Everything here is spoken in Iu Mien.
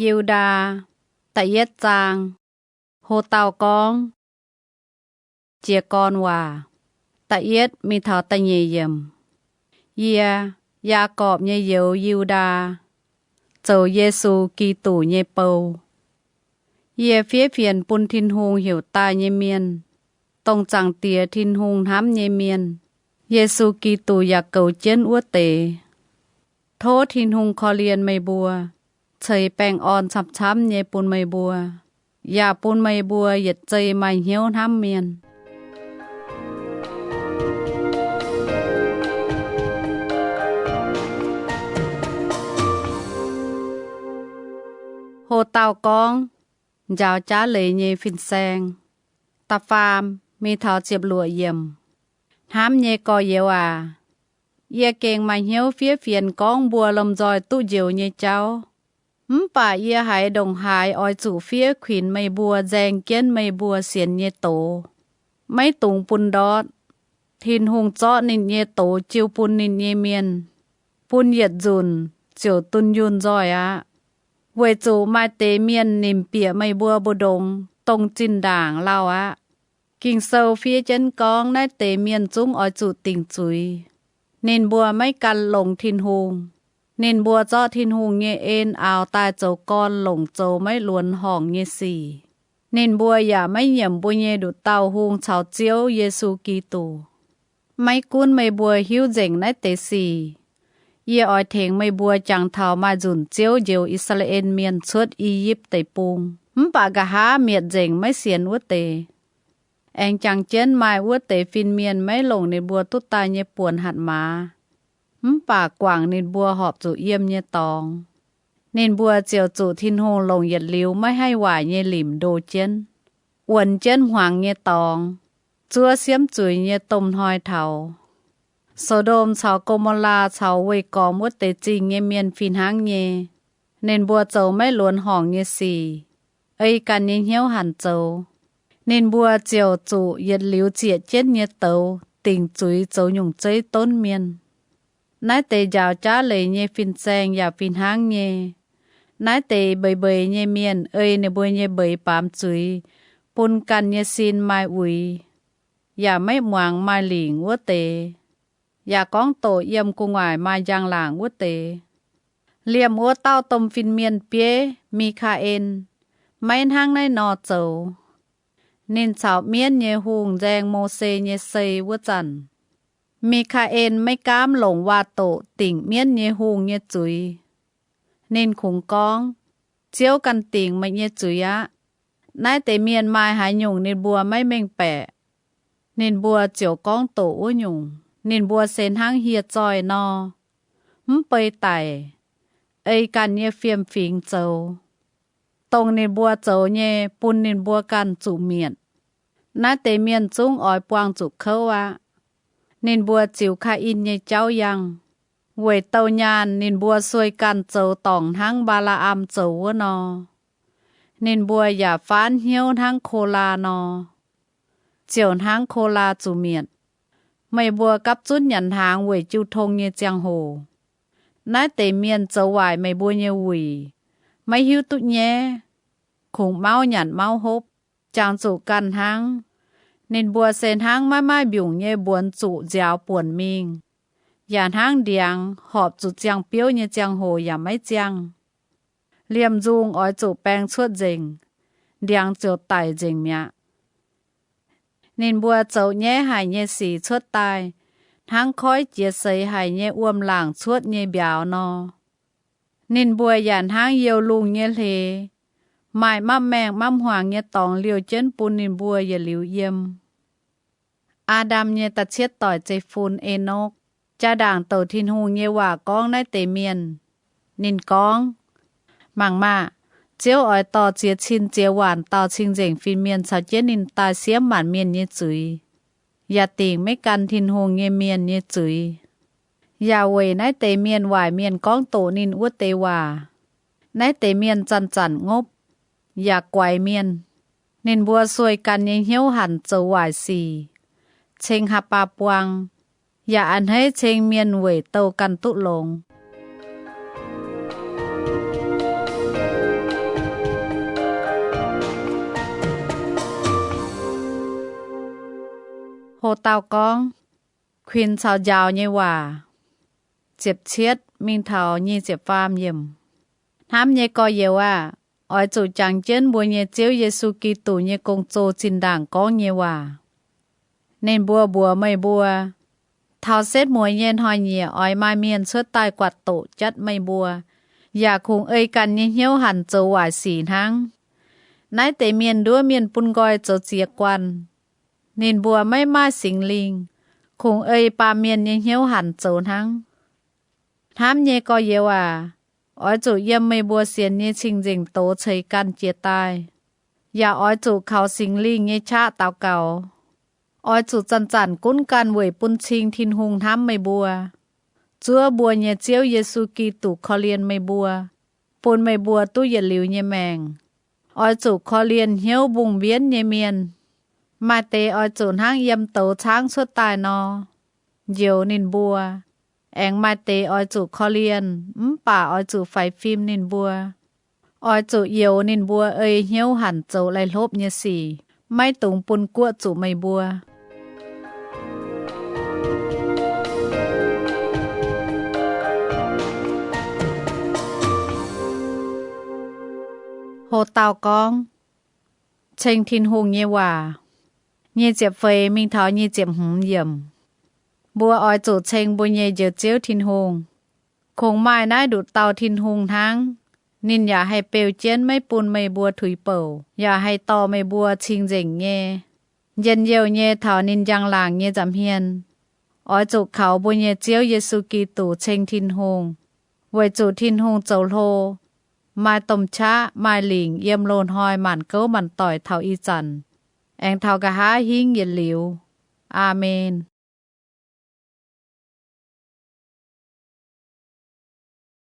Yiu^ndaa, da'yietv zaang. Ho dauh gorngv, jiez gorn waac, da'yietv mingh taux da'nyeic yiemc. Yie, Yaagorpc nyei youz Yiu^ndaa, zoux Yesu Giduc nyei bou. Yie fiev fienx bun Tin-Hungh heuc daaih nyei mienh, dongh Zaangc Diex Tin-Hungh hnamv nyei mienh, Yesu Giduc yaac goux jienv wuov deix. Tov Tin-Hungh korv-lienh meih mbuo, ceix baengh orn camv-camv nyei bun meih mbuo, yaac bun meih mbuo yietc zei maaih hnyouv hnamv mienh. Ho dauh gorngv, njaaux jaav leiz nyei fin-saeng. Da'faam mingh taux ziepc luoqc yiemc. Hnamv nyei gorx-youz aac, yie gengh maaih hnyouv fiev fienx gorngv mbuo lomh nzoih duqv njoux nyei jauv. Mv baac yie haiz ndongc haaix oix zuqc fiev kuinx meih mbuo nzaeng jienv meih mbuo sienx nyei doz, maiv dungx bun ndortv. Tin-Hungh zorqv ninh nyei doz jiu bun ninh nyei mienh, bun yietc nzunc ziouc dunh yunh nzoih aqv. Weic zuqc maaih deix mienh nimc bieqc meih mbuo mbu'ndongx dongh zinh ndaangc lauh aqv. Ging-Sou fiev jienv gorngv naaiv deix mienh zungv oix zuqc dingc zuiz. Ninh mbuo maiv gan longx Tin-Hungh. Ninh mbuo zorqv Tin-Hungh nyei en aaux daaih zoux gorn longc zoux maiv luonx horngc nyei sic. Ninh mbuo yaac maiv nyiemc mbuo nyei nduqc dauh hungh caux Ziouv Yesu Giduc. Maiv gunv meih mbuo hiuv nzengc naaiv deix sic, yie oix tengx meih mbuo jangx taux maaih nzunc Ziouv njoux I^saa^laa^en Mienh cuotv I^yipv Deic-Bung mv baac nqa'haav mietc nzengc maiv sienx wuov deix. Aengx jangx jienv maaih wuov deix fin-mienh maiv longc ninh mbuo duqv daaih nyei buonc hatc maaz, mv baac guangc ninh mbuo horpc zuqc yiem nyei dorngx. Ninh mbuo ziouc zuqc Tin-Hungh longc yietc liuz maiv haih waaic nyei limc ndo jienv, wuonx jienv hmuangx nyei dorngx, zuov siemv zuiz nyei domh hnoi taux. So^ndom caux Go^mo^laa caux weih gormx wuov deix zingh nyei mienh fih hnangv nyei. Ninh mbuo zoux maiv luonx horngc nyei sic, ei ganh nyei hnyouv hanc zoux. Ninh mbuo ziouc zuqc yietc liuz zieqc jienv nyei douz dingc zuiz zoux nyungc zeiv donv mienh. Naaiv deix njaaux jaav leiz nyei fin-saeng yaac fih hnangv nyei. Naaiv deix mbeix mbeix nyei mienh ei ninh mbuo nyei mbeix baamz zuiz bun ganh nyei sin maaih uix, yaac maiv muangx maaih lingc wuov deix, yaac gorngv doqc yiem gu'nguaaic maaih njang-laangc wuov deix. Liemh wuov dauh domh fin-mienh bieiv, Mi^kaa^en, maiv hnangv naaiv nor zoux. Ninh caux mienv nyei hungh nzaeng Mose nyei sei wuov zanc, Mi^kaa^en maiv gaamv longc waac-doqc dingc mienv nyei hungh nyei zuiz. Ninh kungx gorngv, Ziouv ganh dingc meih nyei zuiz aqv. Naaiv deix mienh maaih haaix nyungc ninh mbuo maiv mengh baeqc, ninh mbuo ziouc gorngv doqc wuov nyungc. Ninh mbuo se hnangv hieh zoih nor, mv bei daic, ei ganh nyei fiem-fingx zoux. Dongh ninh mbuo zoux nyei bun ninh mbuo ganh zuqc mietc. Naaiv deix mienh zungv oix buangh zuqc kouv aqv. Ninh mbuo ziux Kaa^in nyei jauv yangh. Weic douh nyaanh ninh mbuo sueih ganh zoux dorngc hnangv Mbaa^laa^am zoux wuov nor. Ninh mbuo yaac faanv hnyouv hnangv Kolaa nor, ziouc hnangv Kolaa zuqc mietc. Meih mbuo gapv zunv nyanc hnaangx weic jiu tong nyei ziangh hoc. Naaiv deix mienh zoux waaic meih mbuo nyei wuic, maiv hiuv duqv nyaiv, kungx mauv nyanc mauv hopv, jangx zuqc ganh hnangv. Ninh mbuo se hnangv maiv maaih mbiungc nyei mbuonx zuqc nziaaux buonc mingh, yaac hnangv ndiangx horpc zuqc ziangh biouv nyei ziangh hoc yaac maiv ziangh. Liemh nzungh oix zuqc baeng cuotv nzengc, ndiangx ziouc daic nzengc mi'aqv. Ninh mbuo zoux nyaiv haic nyei sic cuotv daaih, hnangv koiv jiex seix haic nyei wuom-laangc cuotv nyei mbiauz nor. Ninh mbuo yaac hnangv youh lungh nyei hleix, maaih mamv maengh mamv hmuangx nyei dorngx liouh jienv bun ninh mbuo yietc liuz yiem. Aa^ndam nyei da'cietv doic zeiv-fun, Enokv, jaa-ndaangc douc Tin-Hungh nyei waac gorngv naaiv deix mienh. Ninh gorngv, Mangc maah! Ziouv oix dorh ziex cin ziex waanc dauh cing-nzengc fin-mienh caux jienv ninh daaih siemv maanc mienh nyei zuiz, yaac dingc maiv gan Tin-Hungh nyei mienh nyei zuiz, yaac weic naaiv deix mienh waaic mienh gorngv doqc ninh wuov deix waac. Naaiv deix mienh zanc-zanc ngopv, yaac guaix mienh. Ninh mbuo sueih ganh nyei hnyouv hanc zoux waaic sic, ceng haav baa buang, yaac a'hneiv ceng mienh weic douh ganh duqv longx. Ho dauh gorngv, Kuinx caux njaaux nyei waac, ziepc cietv mingh taux nyic ziepc faam yiemc. Hnamv nyei gorx-youz aah! Oix zuqc jangx jienv mbuo nyei Ziouv Yesu Giduc nyei gong-zoh zinh ndaangc gorngv nyei waac. Ninh mbuo mbuox meih mbuo, taux setv mueiz nyei hnoi-nyieqc oix maaih mienh cuotv daaih guatc doqc jatv meih mbuo, yaac kungx ei ganh nyei hnyouv hanc zoux waaic sic hnangv. Naaiv deix mienh nduov mienh bun nqoi zoux ziex guanh. Ninh mbuo maiv maaih Singx Lingh, kungx ei baamh mienh nyei hnyouv hanc zoux hnangv. Hnamv nyei gorx-youz aac, oix zuqc yiem meih mbuo sienx nyei cing-nzengc doz ceix ganh jiez daaih, yaac oix zuqc kaux Singx Lingh nyei qaqv daux gaux. Oix zuqc zanc-zanc gunv ganh weic bun cing Tin-Hungh hnamv meih mbuo. Zuov mbuo nyei Ziouv Yesu Giduc korv-lienh meih mbuo, bun meih mbuo duqv yietc liuz nyei maengc. Oix zuqc korv-lienh hnyouv mbungh mbienv nyei mienh. Maaih deix oix zuqc hnangv yiem douz caangv cuotv daaih nor, njoux ninh mbuo. Aengx maaih deix oix zuqc korv-lienh mv baac oix zuqc faix fim ninh mbuo. Oix zuqc youx ninh mbuo ei hnyouv hanc zoux laih hlopv nyei sic, maiv dungx bun guoqv zuqc meih mbuo. Ho dauh gorngv, Ceng Tin-Hungh nyei waac, nyic ziepc feix mingh taux nyic ziepc hmz yiemc. Mbuo oix zuqc ceng mbuo nyei Njoux Ziouv Tin-Hungh. Kungx maaih naaiv nduqc dauh Tin-Hungh hnangv. Ninh yaac haih beu jienv maiv bun meih mbuo tuix bouc, yaac haih dorh meih mbuo cing-nzengc nyei, njien-youh nyei taux ninh njang-laangc nyei nza'hmien. Oix zuqc kaux mbuo nyei Ziouv Yesu Giduc ceng Tin-Hungh, weic zuqc Tin-Hungh zoux hlo, maaih domh qaqv maaih lingc yiem loz-hnoi maanc gouv maanc doic taux ih zanc, aengx taux nqa'haav hingv yietc liuz. Aamen.